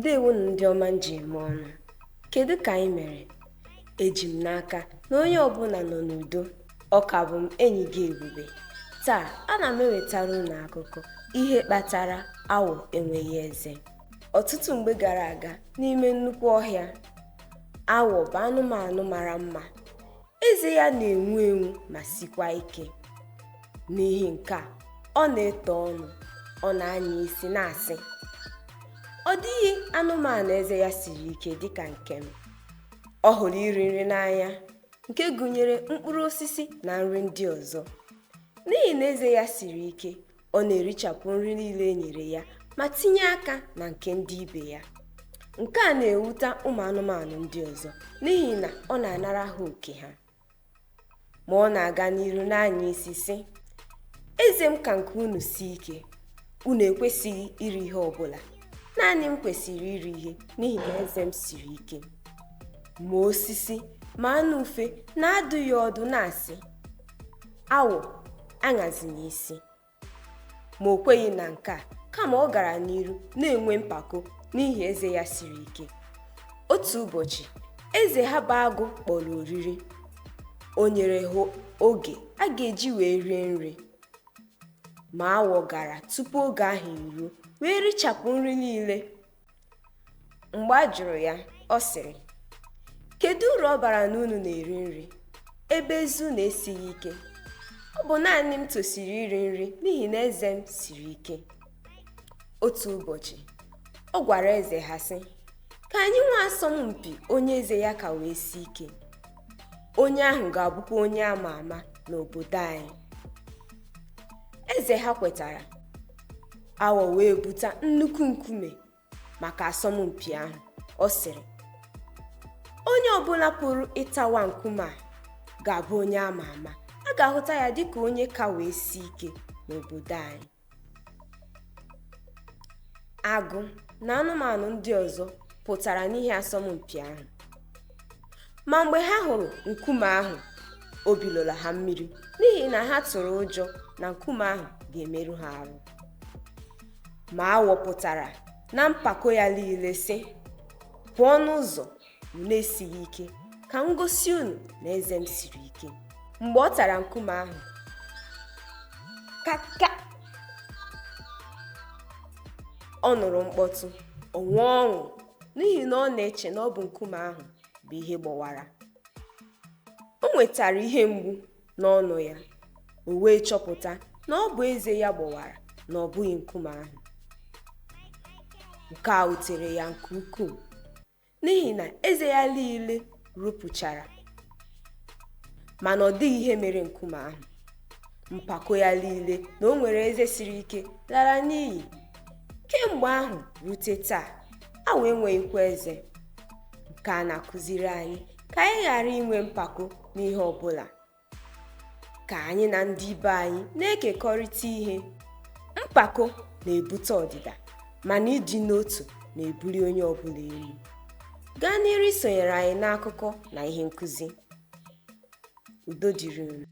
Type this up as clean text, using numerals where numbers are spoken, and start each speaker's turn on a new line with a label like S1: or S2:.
S1: Ndewonu ndị ọma m ji eme ọnụ. Kedu ka anyị mere? Eji m n'aka na onye ọbụla nọ n'udo. Ọ ka bụ m enyi gị Ebube. Taa, ana m ewetara unu akụkọ ihe kpatara awọ enweghị eze. Ọtụtụ mgbe gara aga n'ime nnukwu ọhịa, awọ bụ anụmanụ mara mma. Eze ya na-enwu enwu ma sikwa ike. N'ihi nke a, ọ na-eto ọnụ, ọ na-anya isi na-asị, ọ dịghị anụmanụ eze ya siri ike dịka nke m. Ọ hụrụ iri nri n'anya nke gụnyere mkpụrụ osisi na nri ndị ọzọ. N'ihi na eze ya siri ike, ọ na-erichapụ nri niile e nyere ya ma tinye aka na nke ndị ibe ya. Nke a na-ewute ụmụ anụmanụ ndị ọzọ n'ihi na ọ na-anara ha oke ha. Ma ọ na-aga n'iru na-anya isi sị, eze m ka nke unu sie ike, unu ekwesịghị iri ihe ọbụla. Naanị m kwesịrị iri ihe n'ihi na eze m siri ike. Ma osisi ma anụ ufe na-adụ ya ọdụ na-asị, awọ aṅazina isi. Ma o kweghị na nke a, kama ọ gara n'iru na-enwe mpako n'ihi eze ya siri ike. Otu ụbọchị, eze ha bụ agụ kpọrọ oriri. O nyere ha oge a ga-eji wee rie nri. Ma awọ gara tupu oge ahụ eruo wee richapụ nri niile. Mgbe a jụrụ ya, ọ sịrị, kedu uru ọ bara na unu na-eri nri ebe eze unu esighị ike? Ọ bụ naanị m tosiri iri nri n'ihi na eze m siri ike. Otu ụbọchị, ọ gwara eze ha sị, ka anyị nwee asọmpi onye eze ya ka wee sie ike. Onye ahụ ga-abụkwa onye ama ama n'obodo anyị. Eze ha kwetara. Awọ wee buta nnukwu nkume maka asọmpi ahụ. Ọ sịrị, onye ọbụla pụrụ ịtawa nkume a ga-abụ onye ama ama. A ga-ahụta ya dịka onye ka wee sie ike n'obodo anyị. Agụ na anụmanụ ndị ọzọ pụtara n'ihe asọmpi ahụ. Ma mgbe ha hụrụ nkume ahụ, obi lọrọ ha mmiri n'ihi na ha tụrụ ụjọ na nkume ahụ ga-emerụ ha arụ. Ma awọ pụtara na mpako ya niile sị, pụọ n'ụzọ, unu esighị ike, ka m gosi unu na eze m siri ike. Mgbe ọ tara nkume ahụ, kaka, ọ nụrụ mkpọtụ, ọ nwee ọṅụ n'ihi na ọ na-eche na ọ bụ nkume ahụ bụ ihe gbọwara. O nwetara ihe mgbu n'ọnụ ya, o wee chọpụta na ọ bụ eze ya gbọwara na ọ bụghị nkume ahụ. Nke a wutere ya nke ukwuu n'ihi na eze ya niile rupụchara, mana ọ dịghị ihe mere nkume ahụ. Mpako ya niile na o nwere eze siri ike lara n'iyi. Kemgbe ahụ rute taa, awọ enweghịkwa eze. Nke a na-akụziri anyị ka anyị ghara inwe mpako n'ihe ọbụla. Ka anyị na ndị ibe anyị na-ekekọrịta ihe. Mpako na-ebute ọdịda, mana ịdị n'otu na-ebuli onye ọbụla elu. Gaa n'iru isonyere anyị n'akụkọ na ihe nkụzi. Udo dịrị unu.